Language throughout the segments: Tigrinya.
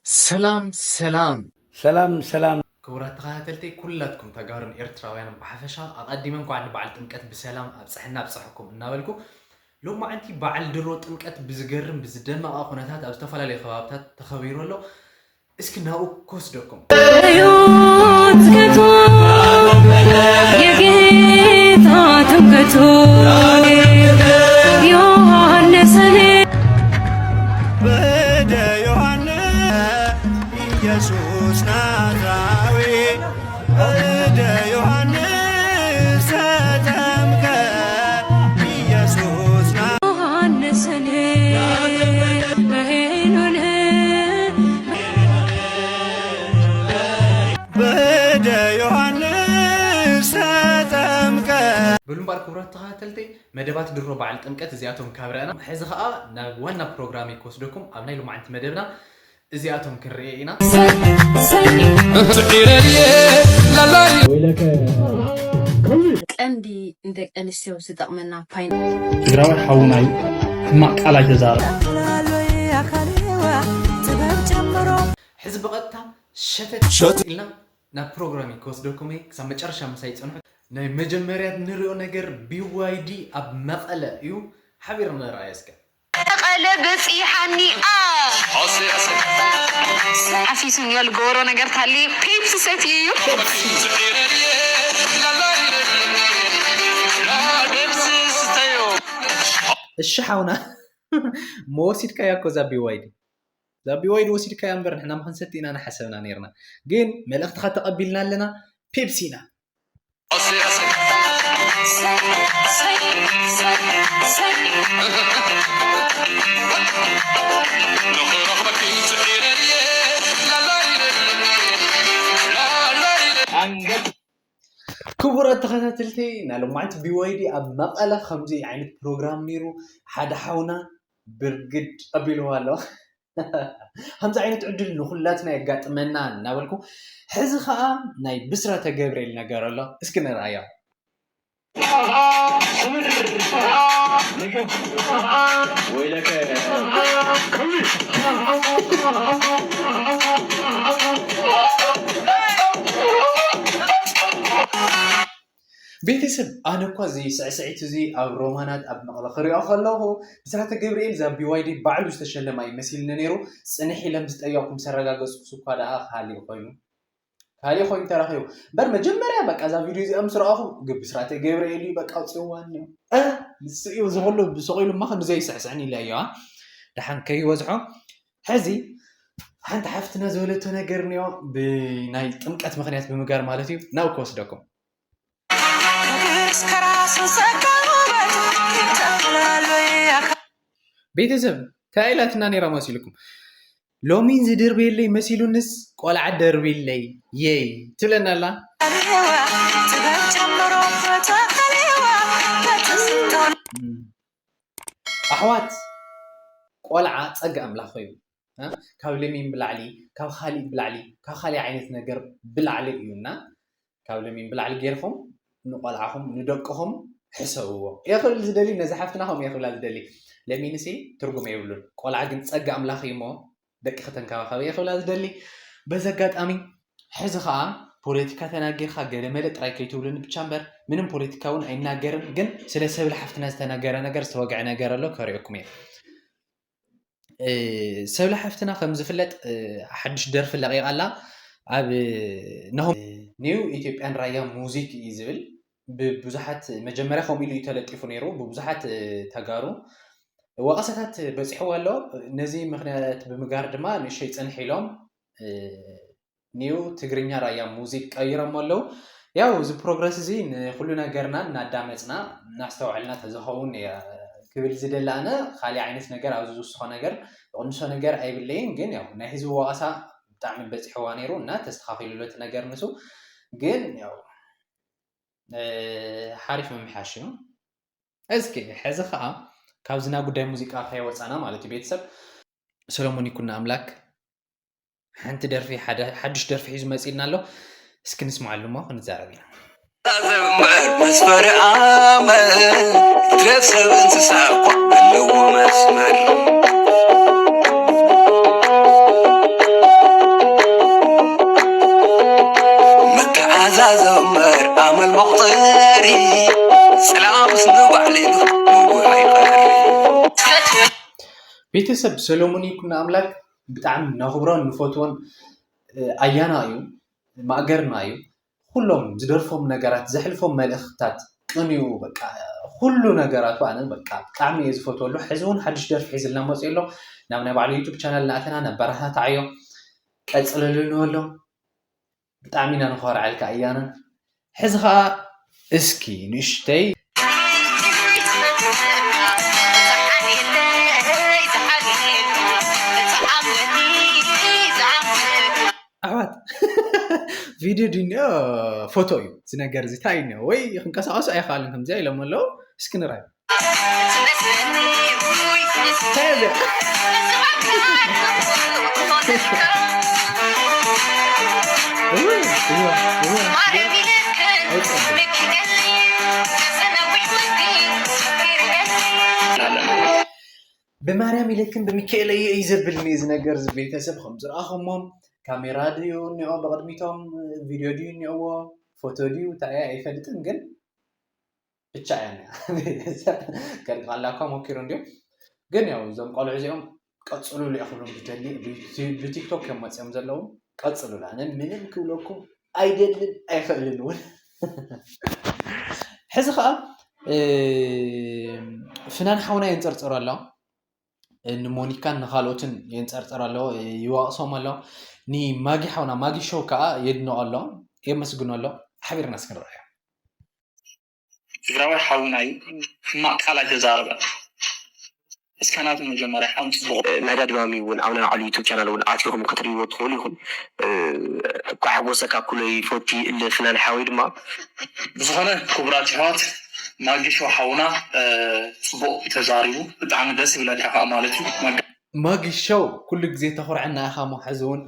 ሰላም ሰላም ሰላም ሰላም ክቡራት ተኸታተልተይ ኩላትኩም ተጋሩን ኤርትራውያንን ብሓፈሻ ኣቐዲመ እንኳዕ ንበዓል ጥምቀት ብሰላም ኣብፀሐና ኣብፀሐኩም እናበልኩ ሎማዓንቲ በዓል ድሮ ጥምቀት ብዝገርም ብዝደመቐ ኩነታት ኣብ ዝተፈላለዩ ከባብታት ተኸቢሩ ኣሎ። እስኪ ናብኡ ክወስደኩም። የጌታ ጥምቀቱ ዮሐንስን በደ ዮሐንስ ኢየሱስ ናዝራዊ በደ ዮሐንስ ተጠምቀ ኢየሱስ ና ዮሐንስን በሄኖን በደ ዮሐንስ ተጠምቀ ብሉ እምበኣር ክቡራት ተኸታተልተይ መደባት ድሮ በዓል ጥምቀት እዚኣቶም ካብ ረኣና ሕዚ ከዓ ናብ ዋና ፕሮግራም ክወስደኩም ኣብ ናይ ሎማዓንቲ መደብና እዚኣቶም ክንርኢ ኢና። ስዒረልየ ላላይ ቀንዲ ንደቂ ኣንስትዮ ዝጠቕመና ፓይን ትግራዋይ ሓውና እዩ። ሕማቕ ቃል ኣይተዛረብ። ሕዚ ብቐጥታ ሸተት ኢልና ናብ ፕሮግራም ክወስደኩም እየ። ክሳብ መጨረሻ ምሳይ ይፅንሑ። ናይ መጀመርያ ንሪኦ ነገር ቢዋይዲ ኣብ መቐለ እዩ። ሓቢርና ንርኣዮ እስከ። መቐለ በፂሓኒ። ሓፊሱኒ ልገብሮ ነገር ታሊ ፔፕሲ ሰትዩ እዩ። ፔፕሲ ስተዮ። እሺ ሓውና መወሲድካያ እኮ እዛ ቢዋይዲ እዛ ቢዋይዲ ወሲድካያ እምበር ንሕና ምክንሰቲ ኢና ንሓሰብና ነርና። ግን መልእክትካ ተቀቢልና ኣለና። ፔፕሲ ኢና። ክቡራት ተኸታተልቲ ናይ ሎማዓንቲ ቢዋይዲ ኣብ መቐለ ከምዚ ዓይነት ፕሮግራም ነይሩ ሓደ ሓውና ብርግድ ኣቢልዎ ኣሎ። ከምዚ ዓይነት ዕድል ንኩላትና የጋጥመና እናበልኩ ሕዚ ከዓ ናይ ብስራተ ገብርኤል ነገር ኣሎ እስኪ ንርኣዮ። ቤተሰብ ኣነ እኳ እዚ ስዕስዒት እዚ ኣብ ሮማናት ኣብ መቐለ ክሪኦ ከለኹ ብስራተ ገብርኤል እዛ ቢዋይዲ ባዕሉ ዝተሸለማ እዩ መሲልኒ ነይሩ። ፅንሕ ኢለ ምስ ጠየቕኩ ምስ ኣረጋገፅኩስ እኳ ደኣ ካሊእ ኮይኑ ካሊእ ኮይኑ ተረኺቡ እምበር መጀመርያ በቃ እዛ ቪድዮ እዚኣ ምስ ረኣኹ ብስራተ ገብርኤል እዩ በቃ ኣውፅእዋ እኒኦ። ንሱ እዩ እዚ ኩሉ ብስቕ ኢሉ እማ ክንዲ ዘይስዕስዕን ኢለ እዮ። ደሓን ከይበዝሖ ሕዚ ሓንቲ ሓፍትና ዝበለቶ ነገር እኒኦ ብናይ ጥምቀት ምክንያት ብምጋር ማለት እዩ ናብ ክወስደኩም። ቤተሰብ እንታይ ኢላትና ነይራ መሲልኩም? ሎሚን ዝድርብየለይ መሲሉንስ ቆልዓ ደርብለይ የይ ትብለና ኣላ። ኣሕዋት ቆልዓ ጸጋ ኣምላኽ እዩ። ካብ ለሚን ብላዕሊ ካብ ካሊእ ብላዕሊ ካብ ካሊእ ዓይነት ነገር ብላዕሊ እዩ እና ካብ ለሚን ብላዕሊ ጌርኩም ንቆልዓኹም ንደቅኹም ሕሰብዎ። እየ ክብል ዝደሊ ነዚ ሓፍትና ከምኡ እየ ክብላ ዝደሊ። ለሚንሲ ትርጉም የብሉን። ቆልዓ ግን ጸጋ ኣምላኽ እዩ እሞ ደቂ ከተንከባኸበ እየ ክብላ ዝደሊ። በዚ ኣጋጣሚ ሕዚ ከዓ ፖለቲካ ተናጊርካ ገለመለ ጥራይ ከይትብሉኒ ብቻ እምበር ምንም ፖለቲካ እውን ኣይናገርን። ግን ስለ ሰብል ሓፍትና ዝተነገረ ነገር ዝተወግዐ ነገር ኣሎ ከሪኦኩም እየ። ሰብለ ሓፍትና ከም ዝፍለጥ ሓድሽ ደርፊ ለቂቓ ኣላ ኣብ ናሆም ኒው ኢትዮጵያን ራያ ሙዚክ እዩ ዝብል ብብዙሓት መጀመርያ ከምኡ ኢሉ እዩ ተለጢፉ ነይሩ ብብዙሓት ተጋሩ ወቐሰታት በፂሕዎ ኣሎ። ነዚ ምክንያት ብምጋር ድማ ንእሸይ ፅንሕ ኢሎም ኒው ትግርኛ ራያ ሙዚክ ቀይሮሞ ኣለዉ። ያው እዚ ፕሮግረስ እዚ ንኩሉ ነገርና እናዳመፅና እናስተውዐልና ተዝኸውን ክብል ዝደሊ ኣነ ካሊእ ዓይነት ነገር ኣብዚ ዝውስኾ ነገር ዝቕንሶ ነገር ኣይብለይን። ግን ያው ናይ ህዝቢ ወቐሳ ብጣዕሚ በፂሕዋ ነይሩ እና ተስተኻኺሉሎ እቲ ነገር ንሱ ግን ያው ሓሪፍ ምምሕያሽ እዩ። እስኪ ሕዚ ከዓ ካብዚ ናብ ጉዳይ ሙዚቃ ከይወፃና ማለት እዩ ቤተሰብ ሰሎሞን ይኩን ኣምላክ ሓንቲ ደርፊ ሓድሽ ደርፊ ሒዙ መፂእና ኣሎ። እስኪ ንስማዓሉ እሞ ክንዛረብ ኢና። ዘምር መስፈሪ ኣመል ትረፍ ሰብ እንስሳ እኳ ኣለዎ መስመር ቤተሰብ ሰሎሞን ይኩኖ ኣምላክ ብጣዕሚ ነኽብሮን ንፈትዎን ኣያና እዩ፣ ማእገርና እዩ። ኩሎም ዝደርፎም ነገራት፣ ዘሕልፎም መልእኽትታት፣ ቅኔኡ፣ በቃ ኩሉ ነገራቱ ኣነ በቃ ብጣዕሚ እየ ዝፈትወሉ። ሕዚ እውን ሓድሽ ደርፊ ሒዝልና መፅኡ ኣሎ። ናብ ናይ ባዕሉ ዩቱብ ቻናል እናእተና ነበረታትዓዮ፣ ቀፅልሉ ንበሎ። ብጣዕሚ ኢና ንኾርዓልካ ኣያና። ሕዚ ኸዓ እስኪ ንእሽተይ ኣሕዋት ቪድዮ ድንዮ ፎቶ እዩ እዚ ነገር እዚ እንታይ እዩ ወይ ክንቀሳቀሱ ኣይኽኣልን ከምዚኣ ኢሎም ኣለዉ እስኪ ንራይ ብማርያም ኢለክን ብሚካኤል እየ እዩ ዘብልኒ እዚ ነገር እዚ ቤተሰብ ከም ዝረኣኹሞም ካሜራ ድዩ እኒኦ ብቕድሚቶም ቪድዮ ድዩ እኒኦዎ ፎቶ ድዩ እንታይ ኣይፈልጥን ግን ብቻ እያ ከድግቐላ እኳ ሞኪሩ እንዲዮም ግን ያው እዞም ቆልዑ እዚኦም ቀፅሉሉ እየ ክብሎም ዝደሊ ብቲክቶክ እዮም መፅኦም ዘለዉ ቀፅሉሉ ኣነ ምንም ክብለኩም ኣይደልን ኣይኽእልን እውን ሕዚ ከዓ ፍናን ሓውና የንፀርፅሩ ኣሎ ንሞኒካን ንካልኦትን የንፀርፅር ኣሎ ይዋቅሶም ኣሎ ንማጊ ሓውና ማጊ ሾው ከዓ የድንቆ ኣሎ የመስግኖ ኣሎ ሓቢርና እስክንረኣዮ ትግራዋይ ሓውና እዩ ሕማቅ ቃል ኣይተዛረበ እስከ ናቱ መጀመርያ ሓውን ፅቡቅ ናይ ዳድማሚ እውን ኣብ ናይ ባዕሉ ዩቱብ ቻናል እውን ኣቲኹም ክትርእይዎ ትኽእሉ ኢኹም እኳ ሓጎሰካ ኩለይ ፎቲ እለ ፍናን ሓወይ ድማ ብዝኾነ ክቡራት ኣሕዋት ማጊሾ ሓውና ፅቡቅ ተዛሪቡ ብጣዕሚ ደስ ይብለካ ከዓ ማለት እዩ ማጊ ሾው ኩሉ ግዜ ተኹርዐና ኢኻ እሞ ሕዚ እውን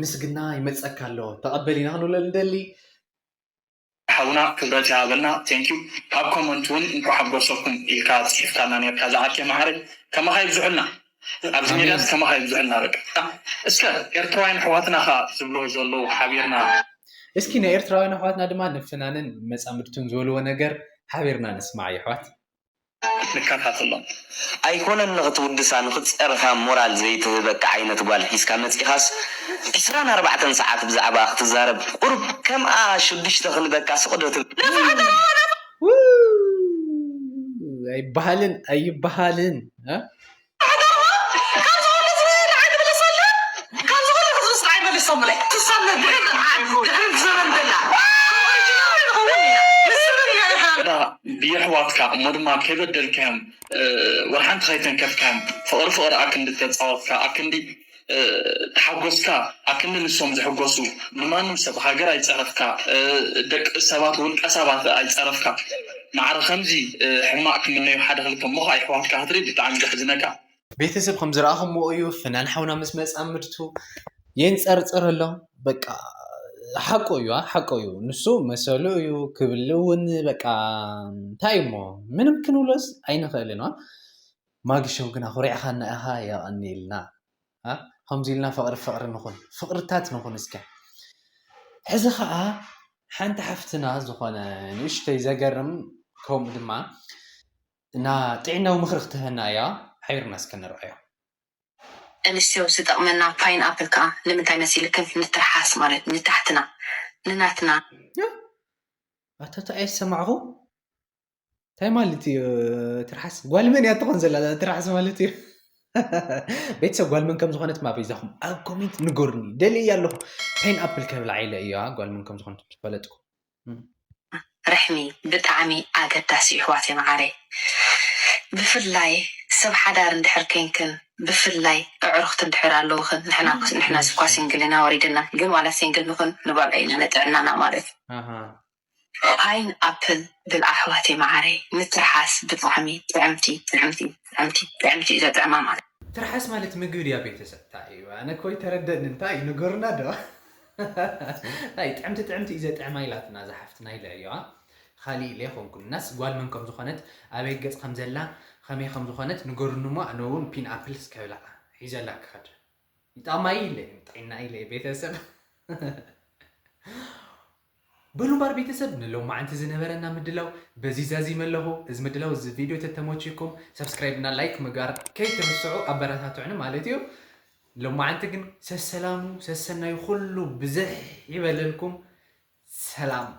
ምስግና ይመፀካ ኣሎ ተቐበል ኢና ክንብለሉ ንደሊ ሓውና ክብረት ይሃበልና thank you ኣብ comment እውን እንኳዕ ሓጎሰኩም ኢልካ ፅሒፍካልና ነርካ ዝዓርከይ መሓሪ ከማኻ ይብዝሑልና ኣብዚ ሜዳስ ከማኻ ይብዝሑልና በቃ እስከ ኤርትራውያን ኣሕዋትና ኸ ዝብልዎ ዘለዉ ሓቢርና እስኪ ናይ ኤርትራውያን ኣሕዋትና ድማ ንፍናንን መፃምድቱን ዝበልዎ ነገር ሓቢርና ንስማዕ የሕዋት ንከታተሎም። ኣይኮነን ንኽትውድሳ ንኽትጸርኻ ሞራል ዘይትህበካ ዓይነት ጓል ሒዝካ መጺኻስ ዕስራን ኣርባዕተን ሰዓት ብዛዕባኣ ክትዛረብ ቁሩብ ከምኣ ሽዱሽተ ክንበካ ስቕ ዶ ትብል። ኣይበሃልን ኣይበሃልን ብየሕዋትካ እሞ ድማ ከይበደልካዮም ወላ ሓንቲ ከይተንከፍካዮም ፍቕሪ ፍቕሪ ኣክንዲ ተፃወትካ ኣክንዲ ተሓጎስካ ኣክንዲ ንሶም ዝሕጎሱ ንማንም ሰብ ሃገር ኣይፀረፍካ ደቂ ሰባት ውልቀ ሰባት ኣይፀረፍካ ማዕረ ከምዚ ሕማቕ ክምነዩ ሓደ ክልተ እሞ ከዓ ኣሕዋትካ ክትርኢ ብጣዕሚ ዘሕዝነካ ቤተሰብ ከም ዝረኣኹምዎ እዩ ፍናን ሓውና ምስ መፃምድቱ የንፀርፅር ኣሎ በቃ ሓቁ እዩ ሓቁ እዩ ንሱ መሰሉ እዩ ክብል እውን በቃ እንታይ እሞ ምንም ክንብሎስ ኣይንኽእልን ማግሸው ግና ኩሪዕኻና ኢኻ የቐኒልና ከምዚ ኢልና ፍቕሪ ፍቕሪ ንኹን ፍቕርታት ንኹን እስከ ሕዚ ከዓ ሓንቲ ሓፍትና ዝኾነ ንእሽተይ ዘገርም ከምኡ ድማ እና ጥዕናዊ ምኽሪ ክትህበና እያ ሓቢርና እስከ ንርኣዮ ኣንስትዮ ዝጠቕመና ፓይን ኣፕል ከዓ ንምንታይ መሲልክን ንትርሓስ ማለት ንታሕትና ንናትና ኣቶታ ኣይሰማዕኹ እንታይ ማለት እዩ ትርሓስ ጓል መን እያ ትኾን ዘላ ትርሓስ ማለት እዩ ቤተሰብ ጓል መን ከም ዝኾነት ማ በይዛኹም ኣብ ኮሜንት ንገሩኒ ደልየ ኣለኹ ፓይን ኣፕል ከብላ ዓይለ እያ ጓል መን ከም ዝኾነት ፈለጥኩ ርሕሚ ብጣዕሚ ኣገዳሲ እዩ ኣሕዋተይ መዓረይ። ብፍላይ ሰብ ሓዳር እንድሕር ኬንክን ብፍላይ ኣዕሩኽቲ እንድሕር ኣለውኽን ንሕና ንሕናስ እኳ ሲንግል ኢና ወሪድና ግን ዋላ ሲንግል ንኹን ንበልዖ ኢና ንጥዕናና ማለት እዩ። ፓይን ኣፕል ብልዓ ኣሕዋተይ መዓረይ ንትርሓስ ብጣዕሚ ጥዕምቲ ጥዕምቲ ጥዕምቲ ጥዕምቲ እዩ ዘጥዕማ ማለት። ትርሓስ ማለት ምግቢ ድያ ቤተሰብ እንታይ እዩ ኣነ እኮ ይተረደእኒ እንታይ እዩ ንገሩና ዶ። ናይ ጥዕምቲ ጥዕምቲ እዩ ዘጥዕማ ኢላትና እዛ ሓፍትና ኢለ እዮኣ ካሊእ ኢለ ይኾንኩን እናስ ጓል መን ከም ዝኾነት ኣበይ ገፅ ከም ዘላ ከመይ ከም ዝኾነት ንገሩኒ እሞ ኣነ እውን ፒን ኣፕል እስከብላ ሒዘላ ክኸድ ይጣማ ኢለ ጥዒና ኢለ ቤተሰብ በሉ እምበር ቤተሰብ፣ ንሎማዓንቲ ዝነበረና ምድላው በዚ ዛዚመ ኣለኹ። እዚ ምድላው፣ እዚ ቪድዮ ተተመችኩም፣ ሰብስክራይብ እና ላይክ ምግባር ከይትርስዑ፣ ኣበረታትዑኒ ማለት እዩ። ሎማዓንቲ ግን ሰሰላሙ ሰሰናዩ ኩሉ ብዝሕ ይበለልኩም። ሰላም።